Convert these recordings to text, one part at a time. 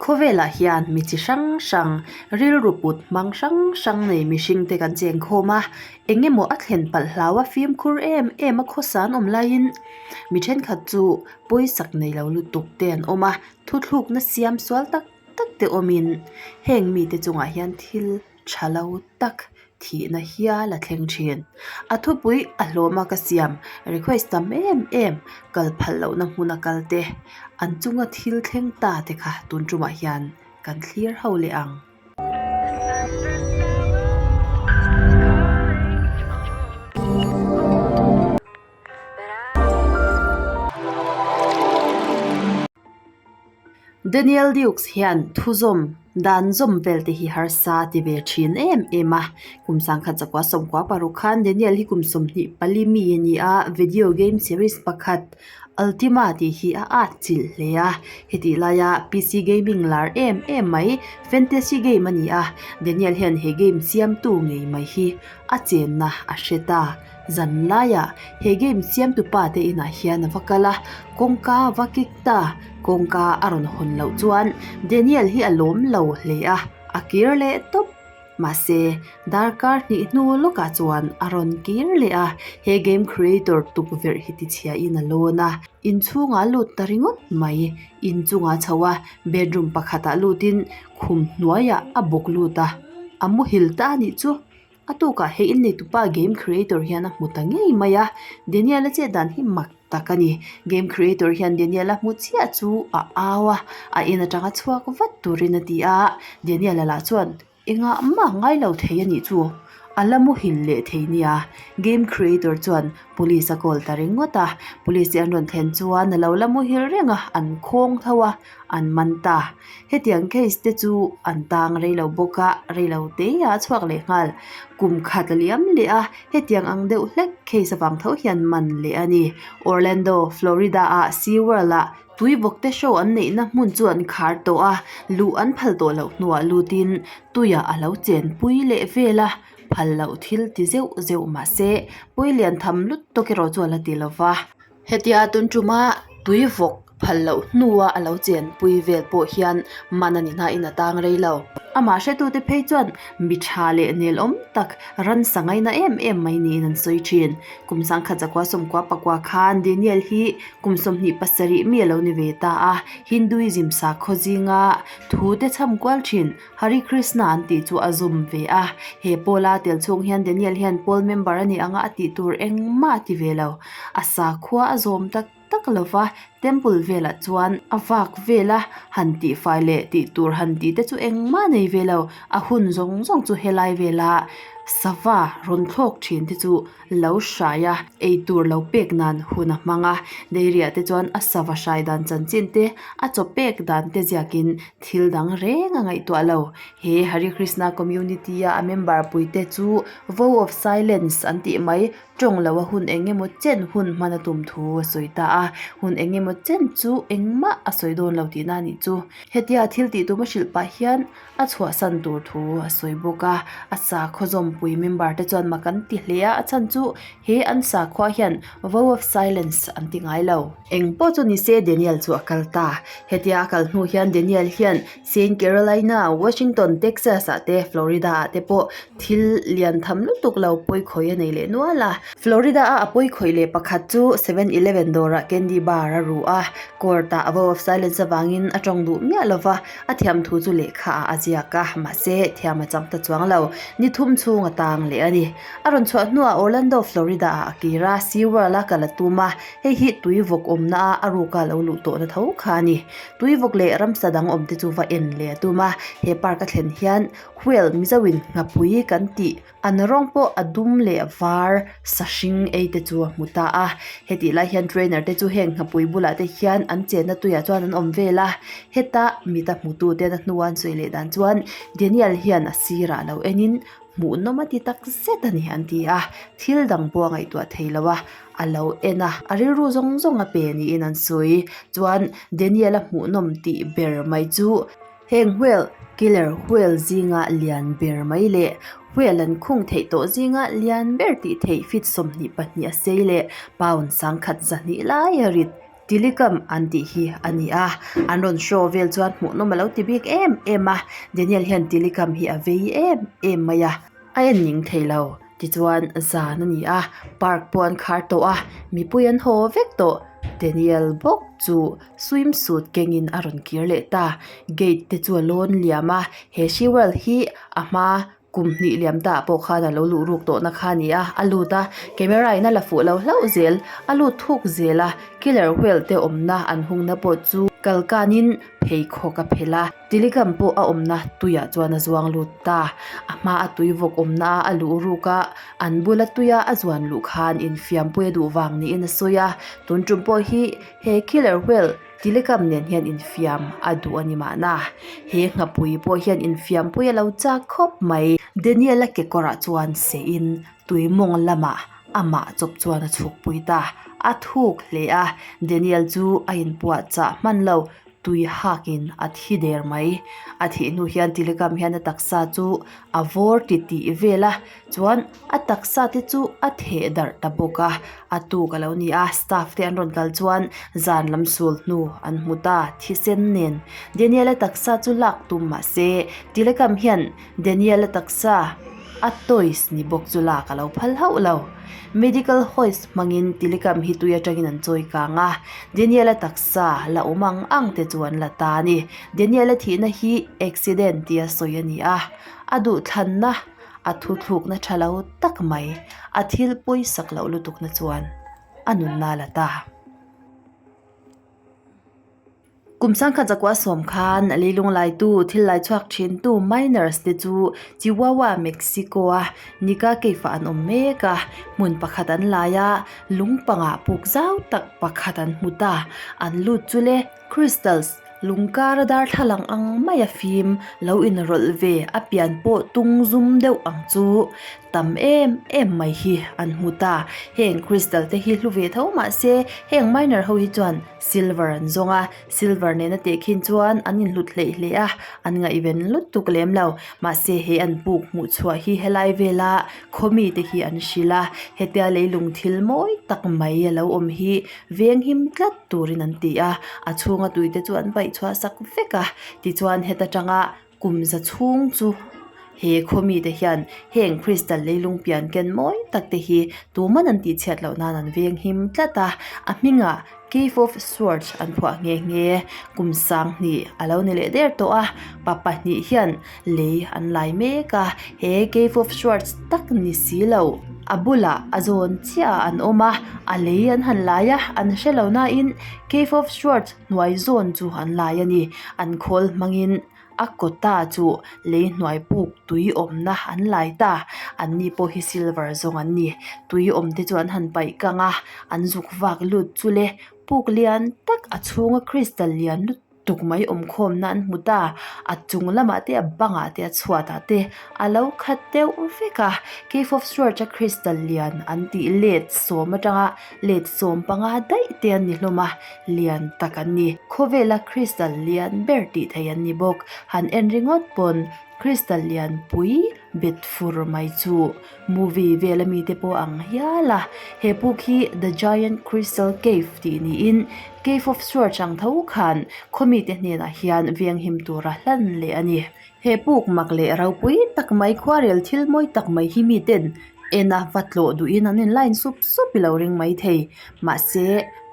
Khawvelah hian mi chi hrang hrang, rilru put hmang hrang hrang nei mihringte kan cheng khawm a, eng emaw a thlen palh hlau a fimkhur em em a khawsa an awm laiin mi thenkhat chu pawisak nei lo lutuk te an awm a, thuthlukna siam sual tak tak te awmin heng mite chungah hian thil tha lo tak thihna hial a thleng thin. A thupui a hlawm a ka siam request tam em em kal phal lohna hmuna kal te an chunga thil thleng ta te kha tun tumah hian kan thlir ho leh ang. Daniel Dukes hian thuzawm dan zawm vel te hi harsa a ti ve thin em em a. Kum sangkhat zakua sawmkua paruk khan Daniel hi kum 24 mi a ni a, video game series pakhat Ultima tih hi a at chilh hle a. Hetih laia PC gaming lar em em mai fantasy game a ni a, Daniel hian he game siamtu ngei mai hi a chenna a hre ta. Zan laiah he game siamtu pa te inah hian a va kal a, kawngka a va kik ta. Kawngka a rawn hawn loh chuan Daniel hi a lawm lo hle a, a kir leh tawp. Mahse, darkar hnih hnu lawkah chuan a rawn kir leh a, he game creator tukverh hi tichhiahin a lawn a, inchhungah a lut ta ringawt mai. Inchungah a chho a, bedroom pakhatah lutin khum hnuaiah a bawk lut a, a muhil ta a nih chu. A tukah he inneitupa game creator hian a hmu ta ngei mai a, Daniel-a chet dan hi mak tak a ni. Game creator hian Daniel-a hmu chiah chu a au a, a in atanga chhuak vat turin a ti a, Daniel-a lah chuan engah mah ngai lo thei a nih chu, a la muhil leh thei nia. Game creator chuan Police a call ta ringawt a, Police te an rawn thlen chuan a lo la muhil reng a, an khawng tho a, an man ta. Hetiang case te chu an tang rei lo bawk a, rei lo te a chhuak leh nghal. Kum khat a liam leh a, hetiang ang deuh hlek case avang tho hian man leh a ni. Orlando, Florida ah Sea World ah tuivawk te show an neihna hmun chu an khar tawh a, luh an phal tawh loh hnuah lutin tuiah a lo chenpui leh vel a. Phal loh thil ti zeuh zeuh mahse pawi lian tham lut tawk erawh chu a la ti lo va. Hetia tun tuma tui vawk phal loh hnua a lo chenpui vel pawh hian man a ni hnain a tang rei lo. Amah hretute phei chuan mi tha leh nelawm tak ransa ngaina em em mai niin an sawi thin. Kum sangkhat zakua sawmkua pakua khan Daniel hi kum 27 mi a lo ni ve ta a, Hinduism sakhaw zinga thu te chham kual thin. Hare Krishna an tih chu a zawm ve a, he Paula tel chhung hian Daniel hian Paul member a nih anga a tih tur engmah a ti ve lo. A sakhua a zawm tak tak lo va, temple velah chuan a vak vel a, han tihfai leh tih tur han tih te chu engmah a nei ve lo. A hun zawng zawng chu helai vela sava rawn thlawk thin te chu lo hrai a, eitur lo pek nan hun a hmang a, dairy ah te chuan a sava hrai dan chanchin te, a chaw pek dan te ziakin thil dang reng a ngaihtuah lo. He Hare Krishna community a a member pui te chu vow of silence an tih mai, tawng lo a hun eng emaw chen hun hman a tum thu a sawi ta a, hun eng emaw chen chu engmah a sawi dawn lo tihna a nih chu. Hetia thil tih tum a hrilh pah hian a chhuahsan tur thu a sawi bawk a, a sakhaw zawmpui member te chuan mak an ti hle a, a chhan chu he an sakhua hian vow of silence an ti ngai lo. Eng pawh chu ni se Daniel chu a kal ta. Hetia a kal hnu hian Daniel hian Saint Carolina, Washington, Texas ah te Florida ah te pawh thil lian tham lutuk lo pawi khawih a nei leh nual a. Florida a a pawi khawih leh pakhat chu seven eleven dawrah candy bar a ru a, court ah vow of silence avangin a tawng duh miah lova. A thiam thu chu lehkha ah a ziak a, mahse thiam a chang ta chuang lo. Ni thum chhung a tang leh a ni. A rawn chhuah hnuah Orlando, Florida ah a kir a, Sea World a kal a tum a, hei hi tui vawk awmna a a ruka lo luh tawhna tho kha a ni. Tui vawk leh ramsa dang awm te chu va en leh a tum a, he park a thlen hian whale Mizoin nghapui kan tih An rawng pawh a dum leh var sa hring ei te chu a hmu ta a, hetih lai hian trainer te chu heng nghapui bulah te hian an chenna tuiah chuan an awm vel a, heta mita hmutu ten a hnua an sawi leh dan chuan Daniel hian a sirah lo enin hmuhnawm a ti tak zet a ni an ti a, thil dang pawh a ngaihtuah thei lo a, a lo en a, a rilru zawng zawng a pe niin an sawi chuan Daniel a hmuhnawm tih ber mai chu. Heng whale, killer whale zinga lian ber mai leh whale an khung theih tawh zinga lian ber tih theih feet 22 a sei leh pound 10,200 lai a rit. Tilikam an tih hi a ni a, an rawn show vel chuan hmuhnawm a lo ti bik em em a, Daniel hian Tilikam hi a vei em em mai a, a en ning thei lo. Tichuan zan a ni a, park pawh an khar tawh a, mipui an haw vek tawh. Daniel bawk chu swim suit kengin a rawn kir leh ta, gate te chu a lawn liam a, he sea world hi a hma kum hnih liam ta ah pawh khan a lo luh ruk tawhna kha a ni a, a lut a, camera in a la fuh lo hlauh zel, a lut thuk zel a, killer whale te awmna an hungna pawh chu kal kanin pheikhawk a phelh a, tilikam pawh a awmna tuiah chuan a zuang lut ta, a hma a tui vawk awmna a a luh ruk a, an bula tuia a zuan luh khan infiampui a duh vang niin a sawi a, tun tum pawh hi he killer whale Tilikam nen hian infiam a duh a ni mahna. He nghapui pawh hian infiampui a lo chak khawp mai. Daniel-a kekawrah chuan seiin tui mawng lamah amah chawp chuan a chhukpui ta. A thuk hle a, Daniel chu a inpuah chah hman lo, tui hakin a thi der mai. A thih hnu hian Tilikam hian a taksa chu a vawr ti tih vel a, chuan a taksa te chu a theh darh ta bawk a a tuk a lo ni a staff te an rawn kal chuan zan lam sul hnu an hmu ta thisen nen Daniel-a taksa chu lak tum mahse Tilekam hian Daniel-a taksa a toys ni bawk chu lak a lo phal hauh lo medical hoist hmangin Tilekam hi tui atangin an chawi kang a Daniel-a taksa la awm ang ang te chu an la ta a ni Daniel-a thihna hi accident tia sawi a ni a a duhthlanna. A thuthlukna tha lo tak mai, a thil pawisak loh lutukna chuan a nunna la ta. Kum sangkhat zakua sawm khan leilung laitu thil lai chhuak thintu miners te chu Chihuahua, Mexico-a Nika Cave-ah an awm mek a, hmun pakhat an lai a, lung pangah puk zau tak pakhat an hmu ta. An lut chu le crystals lung kara darthlalang ang maia fim lo inrawlh ve a pian pawh tung zum deuh ang chu tam em em mai hi an hmu ta. Heng crystal te hi hlu ve tho mah se heng miner ho hi chuan silver an zawng a, silver nena tehkhin chuan an inhlut hleih hle a, an ngaihven lutuk lem lo. Mahse he an puk hmuh chhuah hi helai vela khaw mite hi an hrilh a, hetia leilung thil mawi tak mai a lo awm hi veng him tlat turin an ti a, a chhunga tuite chu an paih chhuah sak vek a, tichuan heta tanga kum za chhung chu he khaw mite hian heng crystal leilung pian ken mawi tak te hi tuman an tih chhiat loh nan an veng him tlat a, a hmingah cave of swords an phuah nghe nghe, kum sanghnih a lo ni leh der tawh a, pa pahnih hian lei an lai mek a, he cave of swords tak ni si lo a bulah a zawn chiah ah an awm a, a lei an han lai a, an hre lo nain cave of swords hnuai zawn chu an lai a ni, an khawl hmangin a kawta chu lei hnuai puk tui awmna an lai ta, an ni pawh hi silver zawng an ni, tui awm te chu an han paih kang a, an zuk vak lut chu le puk lian tak a chhunga crystal lian lutuk. tuk mai awm khawmna an hmu ta, a chung lamah te a bangah te a chhuatah te a lo khat deuh vek a cave of swords a crystal lian an tih let sawm atanga let sawm panga daih te an ni hlawm a lian tak an ni khawvela crystal lian ber tih theih an ni bawk han en ringawt pawn crystal lian pui bet fur mai chu movie vel ami te pawh ang hial a he puk hi the giant crystal cave tih niin cave of swords ang tho khan khaw mite hnenah hian venghim tura hlan leh a ni he puk mak leh ropui tak mai khuarel thil mawi tak mai hi miten en a va tlawh duhin an in line sup sup i lo ring maithei mahse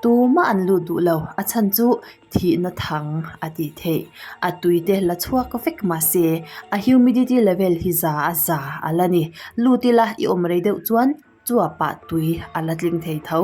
tumah an lut duh lo a chhan chu. Thihna thang a tih theih. A tui te la chhuak vek mahse a humidity level hi za a za a la ni. Lut ila i awm rei deuh chuan chuapah tui a la tling thei tho.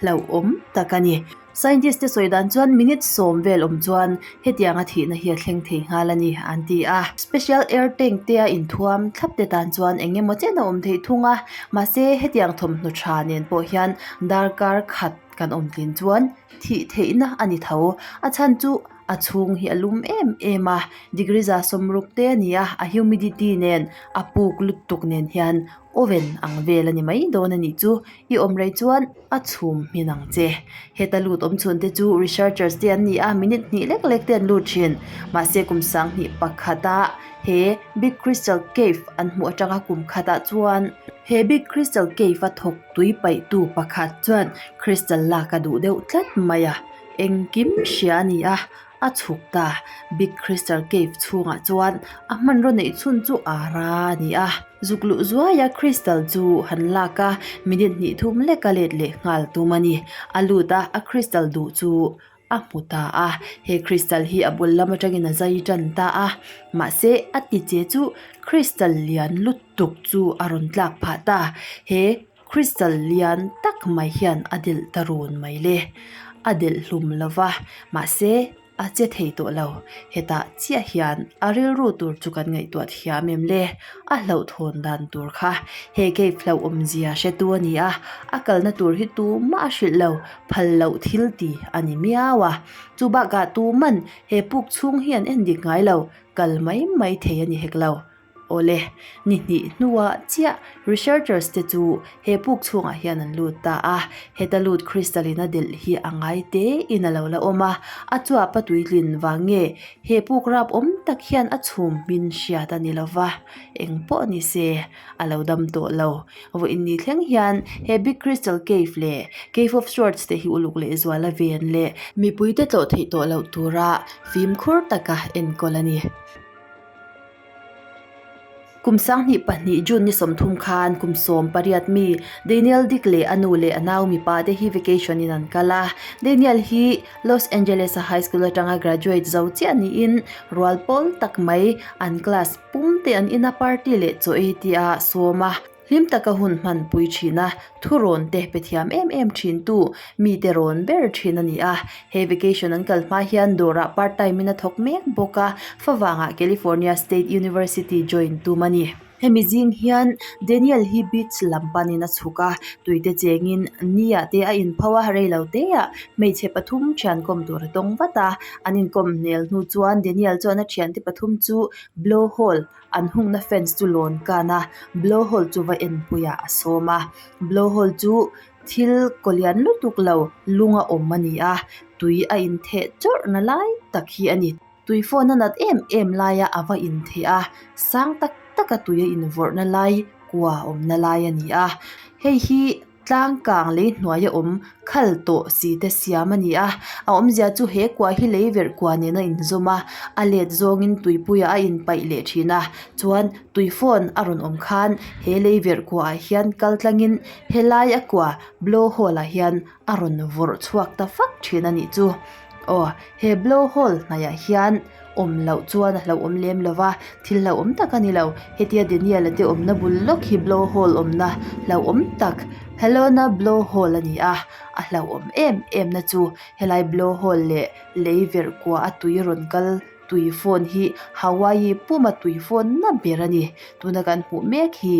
Hlauhawm tak a ni. Scientist te sawi dan chuan minute sawm vel awm chuan hetianga thihna hi a thleng thei nghal a ni an ti a. Special air tank te a inthuam thlap te tan chuan eng emaw chen a awm theih thung a. Mahse hetiang thawmhnaw tha nen pawh hian darkar khat kan awm tlin chuan thih theihna a ni tho. A chhan chu a chhung hi a lum em em a, degree za sawmruk te a ni a, a humidity nen a puk lutuk nen hian oven ang vel a ni mai dawn a nih chu. I awm rei chuan a chhum hmin ang che. Heta lut awm chhun te chu researchers te an ni a, minute hnih lek lek te an lut thin. Mahse kum sanghnih pakhata he big crystal cave an hmuh atanga kum khatah chuan he big crystal cave a thawk tui paihtu pakhat chuan crystal lak a duh deuh tlat mai a. Engkim hria a ni a, a chhuk ta. Big Crystal Cave chhungah chuan a hmanraw neih chhun chu ara a ni a. Zuk luh zuaia crystal chu han lak a, minute hnih thum lek a let leh nghal tum a ni. A lut a, a crystal duh chu a hmu ta a. He crystal hi a bul lam atangin a zai tan ta a, mahse a ti che chu crystal lian lutuk chu a rawn tlak phah ta. He crystal lian tak mai hian a delh ta run mai le. A delh hlum lova, mahse a che thei tawh lo. Hetah chiah hian a rilru tur chu kan ngaihtuah thiam em le? A hlauhthawn dan tur kha he cave hlauhawmzia hretu a ni a, a kalna tur hi tumah a hrilh lo, phal loh thil ti a ni miau a. Chu bakah tuman he puk chhung hi an en dik ngai lo, kal mai mai thei a ni hek lo. Awle, ni hnih hnuah chiah researchers te chu he puk chhungah hian an lut ta a, heta lut crystal in a delh hi a ngai te in a lo la awm a, a chuap a tuitlin vang nge he puk rap awm tak hian a chhum hmin hriat a ni lova, eng pawh ni se a lo dam tawh lo. Vawiin ni thleng hian he Big Crystal Cave leh Cave of Swords te hi uluk leh zual a ven leh mipuite tlawh theih tawh loh tura fimkhur taka enkawl a ni. Kum 2002 June ni 30 khan kum 18 mi Daniel Dick leh a nu leh a nau mipa te hi vacation in an kal a. Daniel hi Los Angeles a high school atanga graduate zo chiah niin rual pawl tak mai an class pum te an ina party leh chaw ei te a sawm a. Hlim taka hun hmanpui thin a, thurawn te pe thiam em em thin tu mite rawn ber thin a ni a. He vacation an kal hma hian dawrah part time in a thawk mek bawk a, favangah California State University join tum a ni. Hemi zing hian Daniel hi beach lam panin a chhuk a, tuite chengin ni ah te a inpho a, reilo teah hmeichhe pathum thian kawm tur a tawng vat a. An inkawm hmel hnu chuan Daniel chuan a thiante pathum chu blow hole An hungna fence chu lawn kan a, blow hole chu va enpui ah a sawm a, blow hole chu thil kaw lian lutuk lo lung a awm a ni a, tui a intheh chawrh na lai tak hi a ni. Tui phone a nat em em laia a va intheh a, sang tak tak a tui a invawrh na lai kua awmna lai a ni a, hei hi. Tlang kang lei hnuaia awm khal tawh si te siam a ni a, a awmzia chu he kua hi lei verh kua nen a inzawm a, a let zawngin tuipuiah a inpaih leh thin a, chuan tui phone a rawn awm khan he lei verh kuaah hian kal tlangin helai a kua blow hole ah hian a rawn vawrh chhuak ta fak thin a nih chu. Aw he blow hole hnaihah hian awm loh chuan a hlauhawm lem lo va, thil hlauhawm tak a ni lo. Hetia Daniel-a te awmna bul lawk hi blow hole awmna hlauhawm tak Helona blow hole a ni a, a hlauhawm em em na chu helai blow hole leh lei verh kua a tui rawn kal tui fawn hi Hawaii puma tui fawn na ber a ni. Tuna kan hmuh mek hi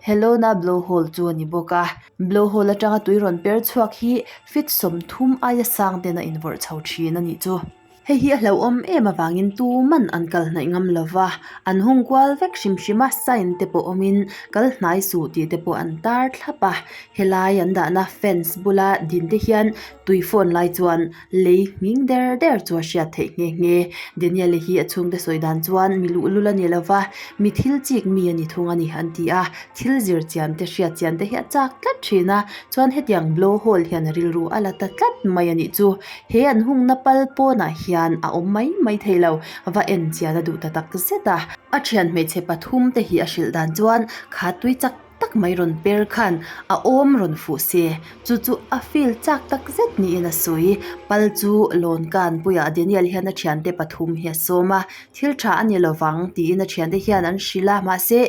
Helona blow hole chu a ni bawk a, blow hole atanga tui rawn per chhuak hi feet 30 aia sang ten a invawrh chho thin a nih chu. Hei hi a hlauhawm em avangin tuman an kal hnaih ngam lova, an hung kual vek hrim hrim a, sign te pawh awmin kal hnai suh tih te pawh an tar thlap a. Helai an dahna fence bula din te hian tui fawn lai chuan lei nghing der der chu a hriat theih nghe nghe. Daniel-a hi a chhungte sawi dan chuan mi luhlul a ni lova, mi thil chik mi a ni thung a ni an ti a, thil zir chian te hriat chian te hi a chak tlat thin a, chuan hetiang blow hole hian a rilru a la ta tlat mai a nih chu. He an hungna pal pawnah hian a awm mai mai thei lo, va en chian a duh ta tak zet a. A thian hmeichhe pathum te hi a hrilh dan chuan kha tui chak tak mai rawn per khan a awm rawn fuh se, chu chu a feel chak tak zet niin a sawi. Pal chu lawn kan puiah Daniel hian a thiante pathum hi a sawm a, thil tha a ni lovang tiin a thiante hian an hrilh a, mahse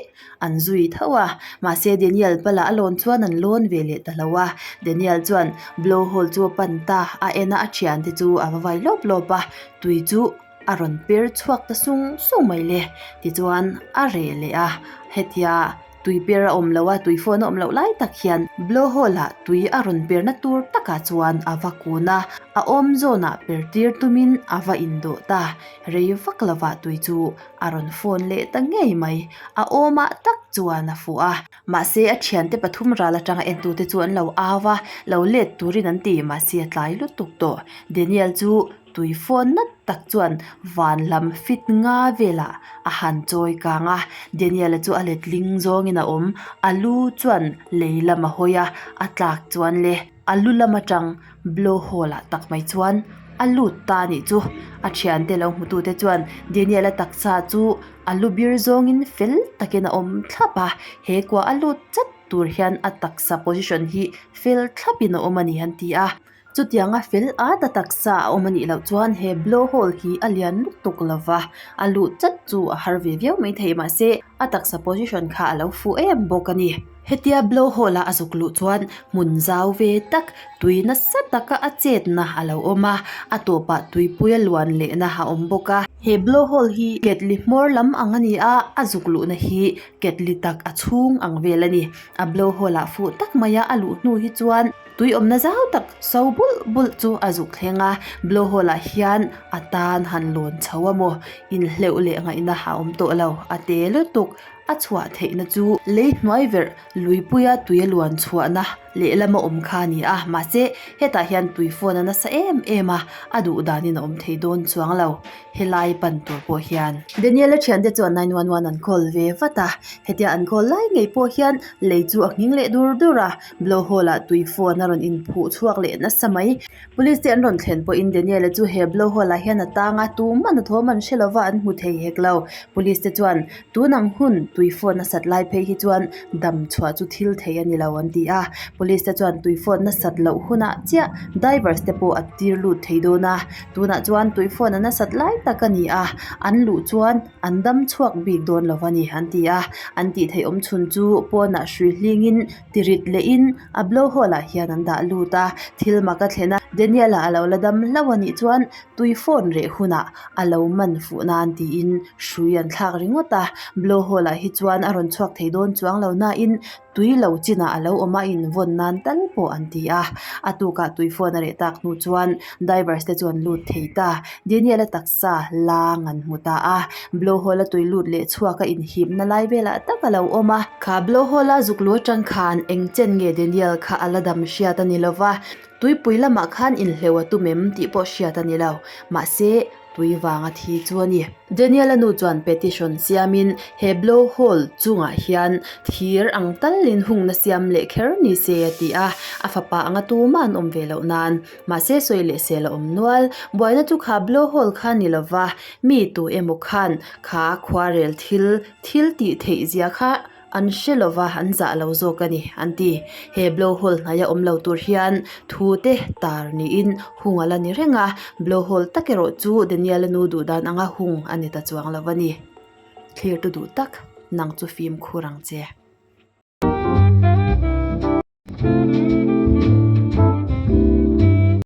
an zui tho a, mahse Daniel pala a lawn chuan an lawn ve leh ta lo a, Daniel chuan blow hole chu a pan ta, a en a a thiante chu a va vai lawp lawp a, tui chu a rawn per chhuak ta sung sung mai le, tichuan a reh leh a, hetia tui per a awm lo a, tui phone a awm loh lai tak hian blow hole ah tui a rawn per na tur takah chuan a va kun a, a awm zawnah per tir tumin a va indawh ta, rei vak lovah tui chu a rawn phone leh ta ngei mai. A awmah tak chuan a fuh a. Mahse a thiante pathum ral atanga entute chu an lo au a, lo let turin an ti mahse a tlai lutuk tawh. Daniel chu tui phone nat tak chuan van lam fit nga velah a han chawi kang a. Daniel-a chu a letling zawngin a awm. A lu chuan lei lam a hawi a, a tlak chuan le a lu lam atang blow hole ah tak mai chuan. a lut ta a nih chu. A thiante lo hmutute chuan Daniel-a taksa chu a lu bir zawngin fel takin a awm thlap a, he kua a lut chat tur hian a taksa position hi fel thlapin a awm a ni an ti a. Chutianga fel at a taksa a awm a nih loh chuan he blow hole hi a lian lutuk lo va, a luh chat chu a har ve viau maithei mahse a taksa position kha a lo fuh em bawk a ni. Hetia blow hole a a zuk luh chuan hmun zau ve tak tui nasa taka a chetna a lo awm a, a tawpah tuipui a luan lehna a awm bawk a. He blow hole hi ketli hmawr lam ang a ni a, a zuk luhna hi ketli tak a chhung ang vel a ni. A blow hole ah fuh tak maia a luh hnu hi chuan tui awmna zau tak so bulh bulh chu a zuk thleng a, blow hole ah hian a tan han lawn chho a maw inhleuh leh ngaihna a awm tawh lo a te lutuk. A chhuah theihna chu lei hnuai verh luipuia tui a luan chhuahna lehlama awm kha a ni a, mahse hetah hian tui fawn a nasa em em a, a duh danin a awm thei dawn chuang lo helai pan tur pawh hian. Daniel-a thiante chuan 911 an call ve vat a, hetia an call lai ngei pawh hian lei chu a nghing leh dur dur a, blow hole ah tui fawn a rawn inphuh chhuak leh nasa mai. Police te an rawn thlen pawhin Daniel-a chu he blow hole ah hian a tang a, tuman a thawm an hre lova an hmu thei hek lo. Police te chuan tun ang hun tui fawn a sat lai phei hi chuan dam chhuah chu thil thei a ni lo an ti a. Police te chuan tui fawn nasat loh hunah chiah divers te pawh a tir lut thei dawn a, tunah chuan tui fawn a nasat lai tak a ni a, an luh chuan an dam chhuak bik dawn lo a ni an ti a. An tih theih awm chhun chu pawnah hrui hlingin tirit lehin A blow hole ah hian an dah lut a, thil mak a thlen a, Daniel-a a lo la dam hlauh a nih chuan tui phone reh hunah a lo man fuh nan tiin hrui an thlak ringawt a, blow hole ah hi chuan a rawn chhuak thei dawn chuang lo nain tui lo chinah a lo awm a invawn nan tal pawh an ti a, a tukah tui phone a reh tak hnu chuan divers te chu an lut thei ta, Daniel-a taksa lang an hmu ta a, blow hole a tui lut leh chhuak a inhipna lai velah tak a lo awm a. Kha blow hole a zuk lu atang khan eng chen nge Daniel kha a la dam hriat a ni lo va, tuipui lamah khan inhleuh a tum em tih pawh hriat a ni lo, mahse tui vanga thi chu a ni. Daniel-a nu chuan petition siamin he blow hole chungah hian thir ang talin hungna siam leh kher ni se a ti a, a fapa anga tumah an awm ve loh nan. Mahse sawi leh sel a awm nual. Buaina chu kha blow hole kha ni lova, mi tu emaw khan kha khuarel thil thil tih theih zia kha an hre lova an zah lo zawk a ni an ti. He blow hole hnaia awm lo tur hian thu te tar niin hung a la ni reng a, blow hole tak erawh chu Daniel-a nu duh dan anga hung a ni ta chuang lo a ni. Thlir tu duh tak nang chu fimkhur ang che.